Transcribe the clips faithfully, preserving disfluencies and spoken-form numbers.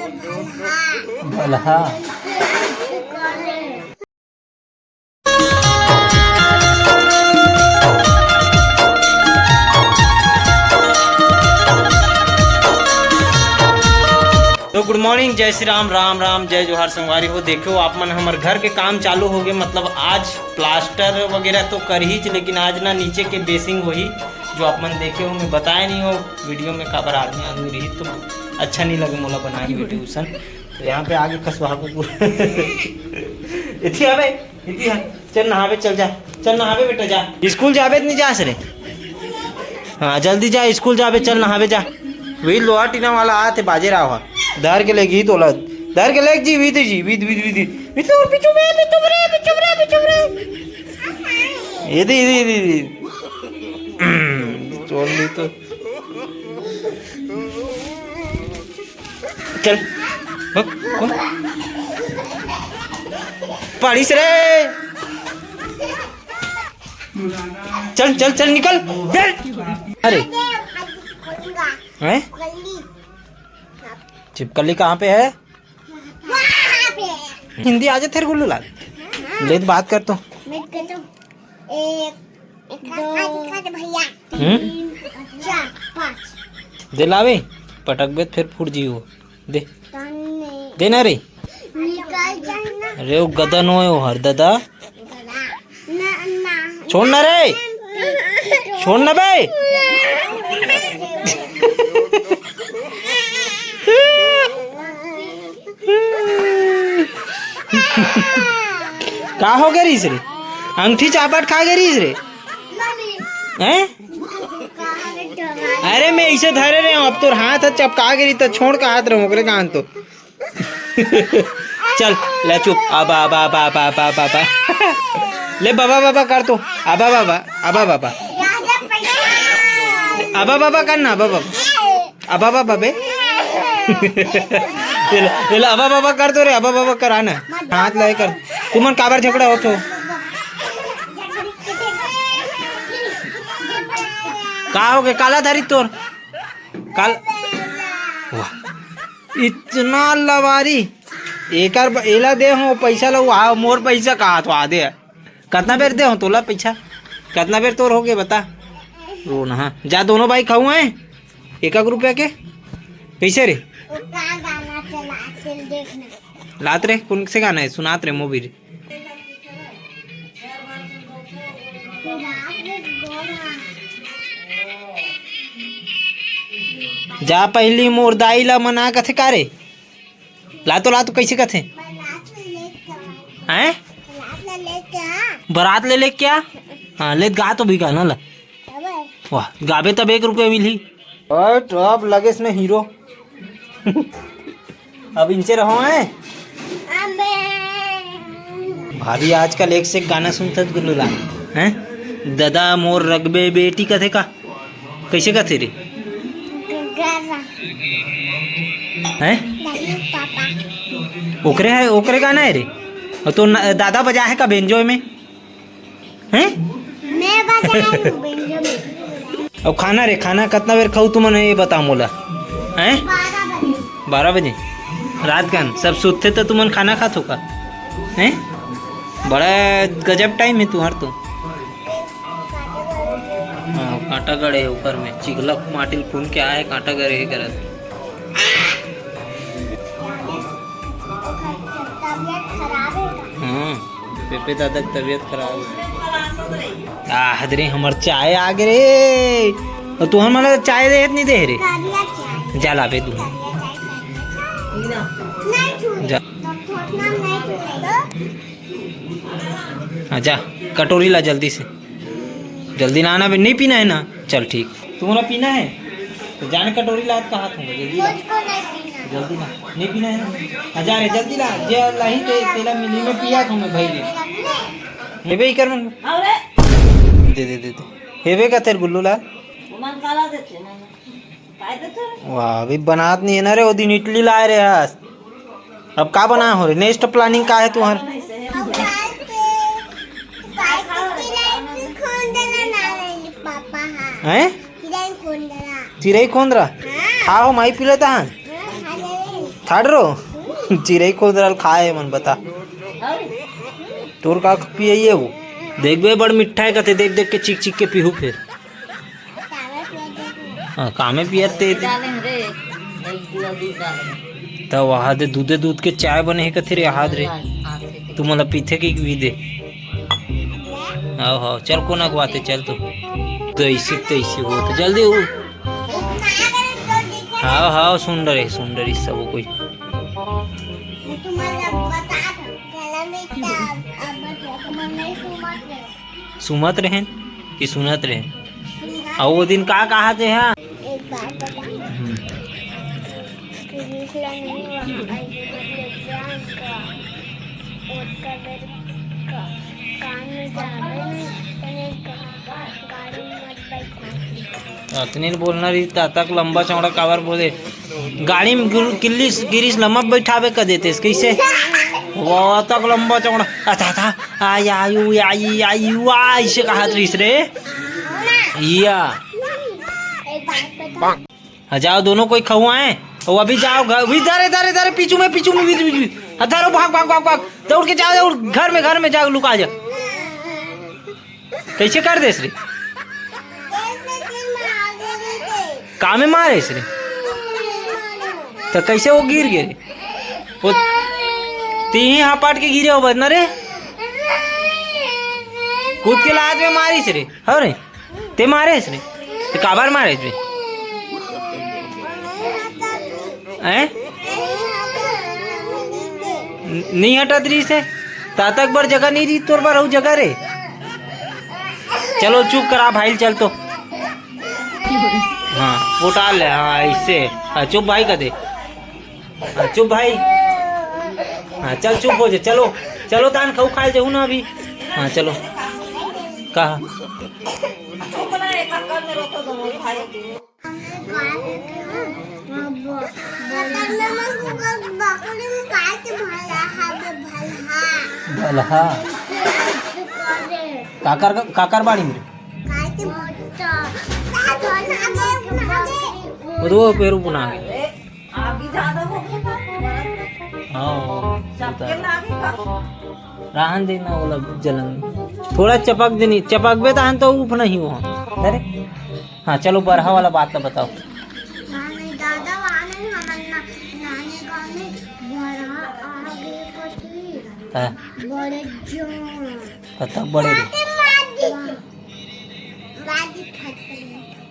भलहा। तो गुड मॉर्निंग, जय श्री राम, राम राम, जय जोहार संगवारी हो। देखो आप मन, हमर घर के काम चालू हो गए, मतलब आज प्लास्टर वगैरह तो कर ही, लेकिन आज ना नीचे के बेसिंग वही जो आप मन देखे हो, मैं बताया नहीं हो वीडियो में, काबर आदमी आदमी रही तो अच्छा नहीं लगे मोला बनाए वीडियो उसन। तो यहाँ पे आगे खसवा कुकुर। इथी आवे, इथी आ। चल नहावे, चल जा, चल नहावे बेटा, जा। स्कूल जावे त नहीं जास रे? हाँ, जल्दी जा, स्कूल जावे, चल नहावे जा। वही लोहा टीना वाला आते बाजे रहा हुआ। धर के लेगी तोला, धर के लेग जी, विद जी, विद, विद, विद, विद, और पिचू बे, पिचू रे, पिचू रे, पिचू रे। ये दे, ये दे, ये दे, ये दे। चोर ली तो। चल। हक, हक। पढ़िस रे। चल, चल, चल, निकल। चल। अरे। हैं? छिपकली कहाँ पे है? हिंदी आ जाथे गुल्लू लाल। ले तो बात कर तो। मैं कहता हूँ, एक, एक दो, भैया। हम्म? तीन, चार, पाँच। दे लावे, पटक बे त फिर फूट जी हो। दे। दे ना रे। निकल जाए ना। अरे वो गदन होए हो हर दादा। ना, ना। छोड़ ना रे। छोड़ ना बे। का हो गे रिहिस रे? अंगठी चापट खा गे रिहिस रे? हैं? अरे मैं इसे धरे रहे हूँ, अब तोर हाथ ह चपका गे रिहिस त छोड़ का हाथ रहूँ ओकरे कान तो। चल, ले चुप। आबा, आबा, आबा। ले बाबा, बाबा कर तो। आबा, बाबा, आबा, बाबा। आबा, बाबा कर ना, आबा, बाबा। आबा, बाबा बे। ये ले, ये ले, आबा, बाबा कर तो रे, आबा, बाबा कर, आ ना। हाथ लाई कर। तुमन काबर झगड़ा होत हो? का हो गे? काला धारी तोर? काल-, वाह। इतना लवारी, एकर ब-, एला दे हो पैसा ला, आ, मोर पैसा कहा तो आ दे। कतना बेर दे हो तोला पैसा? कतना बेर तोर हो गे बता? रो ना, हाँ। जा दोनों भाई खाऊ हैं, एक एक रुपया के। कैसे रे? वो का गाना चला, चल देखना। लात रे, कौन से गाना है? सुनात रे, मोबी रे। जा पहिली मोर दाई ला मना कथे का रे? ला तो, ला तो, कैसे कथे? हैं? बरात ले ले क्या? हाँ, ले गा तो भी गाना ला। वाह, गाबे तब एक रुपया मिलही। बट अब लगेस न हीरो। अब इनसे रहो हैं। अबे। भाभी आजकल एक से एक गाना सुनथस गुल्लू लाल। हैं? ददा मोर रगबे बेटी कथे का? कैसे कथे रे? गगरा। हैं? दादू पापा। ओकरे है, ओकरे गाना है रे? और तो न-, दादा बजा है का बेंजो में? हैं? मैं बजा लूं बेंजो में। अब खाना रे, खाना कतना बेर खाऊ तुमन, ये बता मोला। हैं? बारह बजे। बारह बजे? रात कन सब सुतथे त तुमन खाना खात हो का? हैं? बड़ा गजब टाइम है तुम्हार तो। हाँ, कांटा गड़े है ऊपर में, चिघला माटी ल खून के आए, कांटा गड़े है करत। तबीयत खराब है का? हाँ, पेपे दादा के तबीयत खराब है। आह रे, हमर चाय आ गे रे। और तू हमला चाय दे नहीं दे रे? करिया चाय। जा लाबे तू। करिया चाय, करिया चाय। नहीं छू। जा। तो थोड़ा नहीं छू। हाँ, जा, कटोरी ला जल्दी से। जल्दी लाना बे, नहीं पीना है ना? चल ठीक। तुम्हारा पीना है? तो जाने कटोरी ला, कहा था, जल्दी ला। मुझको नहीं पीना। जल्दी ला। नहीं पीना है ना? हाँ, जा रे, जल्दी ला। जे लाही ते, तेला मिली में पिया था मैं भाई रे। हेबे ही कर मन। दे, दे, दे, दे। हेबे का तेरे गुल्लू लाल? मन काला देते ना। वाह, अभी बनात नहीं है ना रे, वो दिन इडली लाए रे हस। अब का बना हो रे? Next planning का है तुम्हार? अब रात के पापा, चिरई खोंद देना ना रे पापा, हाँ। हैं? चिरई खोंद देना। चिरई खोंद रहा? हाँ। खाओ, माई पी लेता है। हाँ, खा ले। ठाड़ रो। चिरई खोद रहल खाए मन बता। तोर का पियइए वो? देखबे बड़ मिट्ठा हे कथे, देख देख के चिक चिक के पीहू फेर। हाँ, कामे पियत ते। डाले हैं रे, एक किलो दूध डाले हैं। त वहा दे दूधे दूध के चाय बने हे कथे रे, हाथ रे। हाँ, हाँ, ठीक है। तू मोला पीथे के भी दे। हाव, हाव, चल कोना को आते, चल तो। तो ऐसे, तो ऐसे हो, तो जल्दी हो। हाव, हाव, सुन डरे, सुन डरे सब कोई। सुमत रहेन कि सुनत रहेन? अउ वो दिन का कहा थे, हाँ? एक बात बता। हम्म। पुलिस ला नहीं वहाँ आई, मतलब, जान का, ओतका बेर का, काम में जावे नहीं, तने कहा, गाड़ी में मत बैठना। अतनी बोलना रही, तातक लंबा चौड़ा काबर बोले? गाड़ी में गिर-, किल्ली गिरीस लम्बा बैठावे कर देते, कैसे? वो तक लंबा चौड़ा, अथा, अथा, आई, आई, आई, आई, वाह, इसे कहा रहीस रे? या। एक बात बता। हाँ, जाओ, दोनों कोई खवाएं। वो अभी जाओ घर, अभी इधर, इधर, इधर, पीछू में, पीछू में, पीछू, पीछू। हाँ, धरो, भाग, भाग, भाग, भाग। दौड़ के जाओ, दौड़, घर में, घर में जाओ, लुका जा। कैसे कर देस रे? का में मारेस रे? तो कैसे वो गिर गे रे? वो तीही हापाट के गिरे हो बस ना रे? कूद के लात में मारिस रे। हो रे? ते मारेस रे? ते काबर मारेस रे? हैं? न-, नहीं हटत रहीस हे? तातक बर जगह नहीं रही तोर बर, अउ जगह रे। चलो चुप करा भाई, चल तो। हाँ, उठा ले, हाँ, ऐसे। हाँ, चुप भाई कर दे। हाँ, चुप भाई। हाँ, चल चुप हो जा, चलो। चलो तान खाऊ खाए जाऊ ना अभी। हाँ, चलो। कहा? भलहा। काकर, काकर बाड़ी में? वो तो पेरू बुना गए। हाँ, वो तो है। राहन देना वाला जलन। थोड़ा चपक देनी, चपकबे तहन तो उफ नहीं हुआ। अरे। हाँ, चलो, बरहा वाला बात तो बताओ। नानी दादा, वहाँ नहीं, हमन ना-, नानी गाँव में बरहा आ गए कथी। हाँ। बड़े जोर। कतक बड़े रे? मार दी। मार दी फट गई।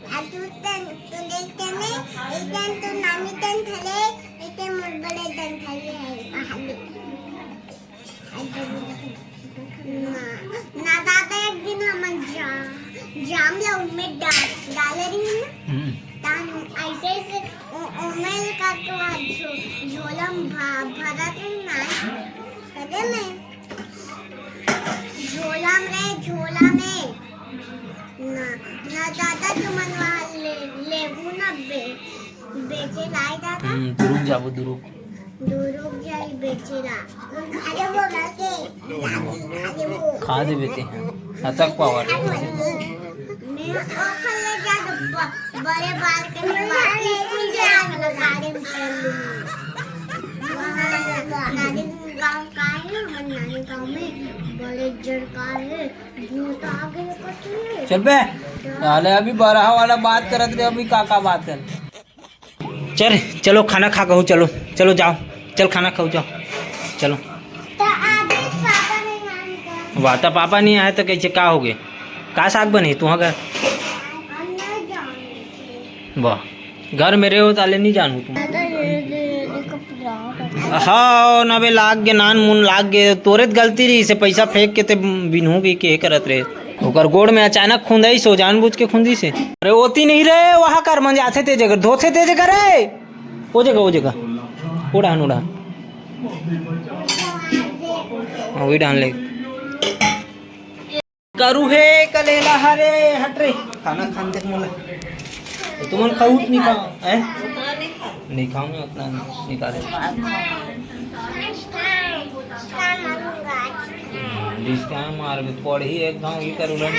आ तू तन, तू देख तने, एक जन तू नानी तन थले, एक जन मोर बड़े तन थले है, वहाँ दे। ना, ना दादा, एक दिन हमन जा-, जाम ला उनमें डा-, डाले रही ना। हम्म। तान ऐसे, ऐसे उ-, उमेल करके वहाँ झो-, झोला में भा-, भरत रही ना। कदे में झोला में रे, झोला में। ना, ना दादा, तुमन वहाँ ले, लेबू ना बे-, बेचे लाई दादा। हम्म, दुरुक जाबो, दुरुक। दुरुक जाई बेचे ला। खा देबे ते। अतक पावर। मैं ओखर ले जा तो ब-, बड़े बाल के मैं स्कूल जाए वाला गाड़ी में चल लूँ। वहाँ नानी गाँव का है, हमारे नानी गाँव में बड़े जड़ का है। चल बे, साले अभी बरहा वाला बात करत रहे, अभी का का बात कर। चल, चलो खाना खा कहूँ, चलो, चलो जाओ, चल खाना खाओ, जाओ, चलो। तो आज पापा नहीं आएंगे। वाह, तो पापा नहीं आए तो कैसे, का हो गए? का साग बने तुहाँ घर? हम नहीं जाएंगे। वाह, घर में रहो ताले नहीं जानू तुम। दादा, ये, ये, ये कपड़ा। हाँ, नबे लाग गे, नान मुन लाग गे, तोरे त गलती रही से पैसा फेंक के ते बिनहू के, के करत रहे। ओकर गोड़ में अचानक खुंदाई सो जानबूझ के खुंदी से। अरे ओती नहीं रहे, वहाँ कर मन जाथे ते जगह, धोथे ते जगह रे। ओ जगह, ओ जगह। ओ डहान, ओ डहान। हाँ, वही डहान ले। करू हे कलेला हरे, हट रे। खाना खान तक मोला। तो तुमन खाऊ नहीं खाओ, हैं? नहीं खाऊं मैं उतना, निकाले। डिस्काउंट मार भी पड़ी एक गांव ही करू लन।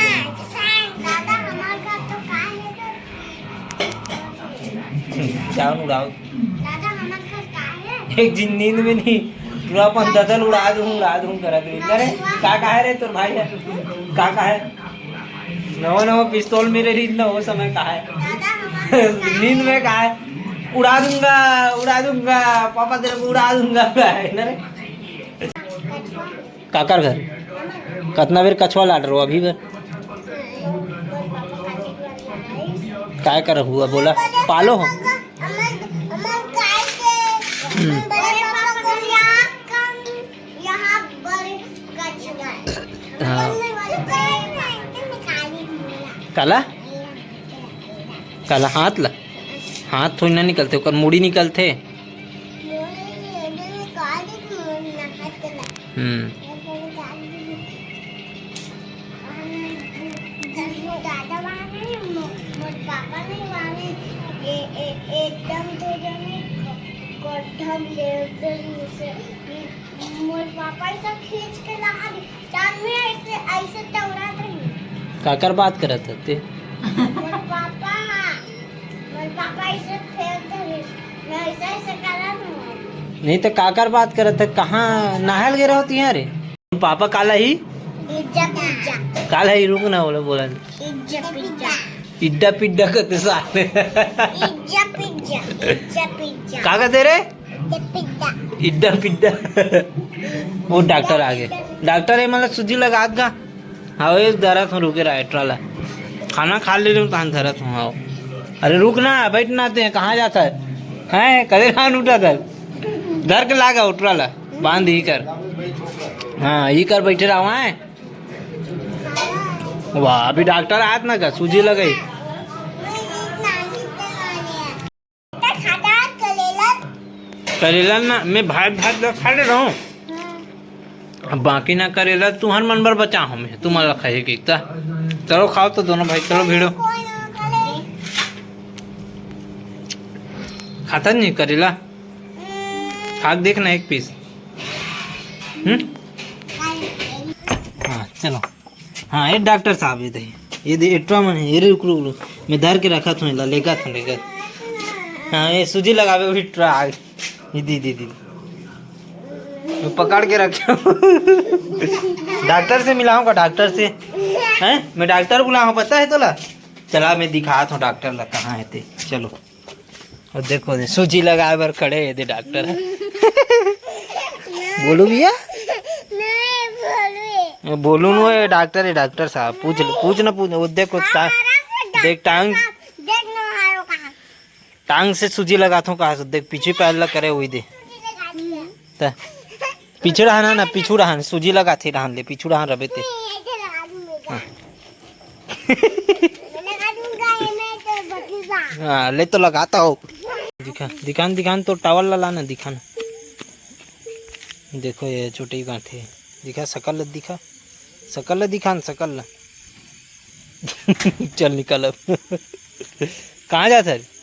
दादा, हमार घर तो का है? चाउर उड़ाओ। दादा, हमार घर का है? एक झिन नींद में नहीं, पूरा अपन ददल उड़ा दूं, उड़ा दूं करत रही। अरे, का कहा है रे तोर भाई है? का कहा है? नवा नवा पिस्तौल मेरे रही ना, वो समय कहा है? नींद में कहा है, "उड़ा दूंगा, उड़ा दूंगा, पापा तेरे को उड़ा दूंगा", है ना रे? काकर घर? कतना बेर कछुआ लाट रहो अभी बेर? काय कर हुआ बोला? पालो हो। हम्म। हाँ। काला? काला हाथ ला? हाथ थोड़ी ना निकलथे, ओकर मुड़ी निकलथे। हम्म। दादा वहाँ नहीं, मो-, मोर पापा नहीं वहाँ नहीं, ए-, ए-, एकदम दो जने ग-, गड्ढा में ले गए से, मोर पापा ऐसा खींच के ला दी, चांद में ऐसे, ऐसे दौड़ात रही। काकर बात करत हते? मोर पापा, मोर पापा ऐसे फेंक दे, मैं ऐसा, ऐसे करत हूँ। नहीं तो काकर बात करत है, कहाँ नहाल गे रहो तिहाँ रे? पापा काला ही? Itza pizza. काला ही, रुक ना, बोला, बोला नहीं। इज्जा पिज्जा। इड्डा पिड्डा कहते साले। इज्जा पिज्जा, इज्जा पिज्जा। का कहते रे? इज्जा पिज्जा। इड्डा पिड्डा। वो डॉक्टर आ गए। डॉक्टर है, मतलब सूजी लगात का? हाँ, ये धरत हूँ, रुके रहा, एटरा ला। खाना खा ले रहे हूँ, तहान धरत हूँ, आओ। अरे रुक ना, बैठ ना, ते कहाँ जाता है? हैं, कदे रान उठा था? धर के लागा, उठरा ला, बांध ही कर। हाँ, ही कर, बैठे रहा वहाँ है। वाह, अभी डॉक्टर आत ना का, सूजी लगाई। करेला ना, मैं भात, भात ला खा ले रहा हूँ। अब बाकी ना करेला तुहर मन बर बचा हूँ मैं, तुम ला खाए की इतना। चलो खाओ तो दोनों भाई, चलो भिड़ो। खाता नहीं करेला? खा के देख ना एक पीस। हम्म? हाँ, चलो। हाँ, ये डॉक्टर साहब, ये दे, ये दे, एटरा मन है, ये रे, रुक, रुक, रुक, मैं धर के रखा था, ला, लेगा था, लेगा। हाँ, ये सूजी लगावे भी ट्रा, ये दी, दी, दी, मैं पकड़ के रखे हूँ। डॉक्टर से मिलाऊंगा, डॉक्टर से, हैं? मैं डॉक्टर बुलाऊँ, पता है तोला? चला, मैं दिखात हूँ डॉक्टर ला, कहाँ है ते, चलो। और देखो दे, सूजी लगाए बर खड़े है दे डॉक्टर। बोलू भैया? नहीं, बोलू। बोलू नु है, डॉक्टर है, डॉक्टर साहब। पूछ ले, पूछ ना, पूछ। वो देखो, हाँ, टा-, हमारा से देख, डॉक्टर टांग, साहब, देख ना, हमारा कहाँ? टांग से सूजी लगात हूँ, कहाँ से? देख, पीछे पैर ला करे हुई दे। सूजी लगा दिया। त पीछू डहान ना, पीछू डहान, सूजी लगाथे डहान ले, पीछू डहान रबे ते। नहीं, ये तो लगा दूंगा। हाँ। मैं लगा दूंगा, ये मैं तो भतीजा। हाँ, ले तो लगाता हो। दिखा, दिखान, दिखान तो टॉवल ला लाना, दिखान। देखो ये चोटी गांठे। दिखा, सकल ला दिखा। सकल ला दिखान, सकल ला। चल निकल अब। कहाँ जाता है?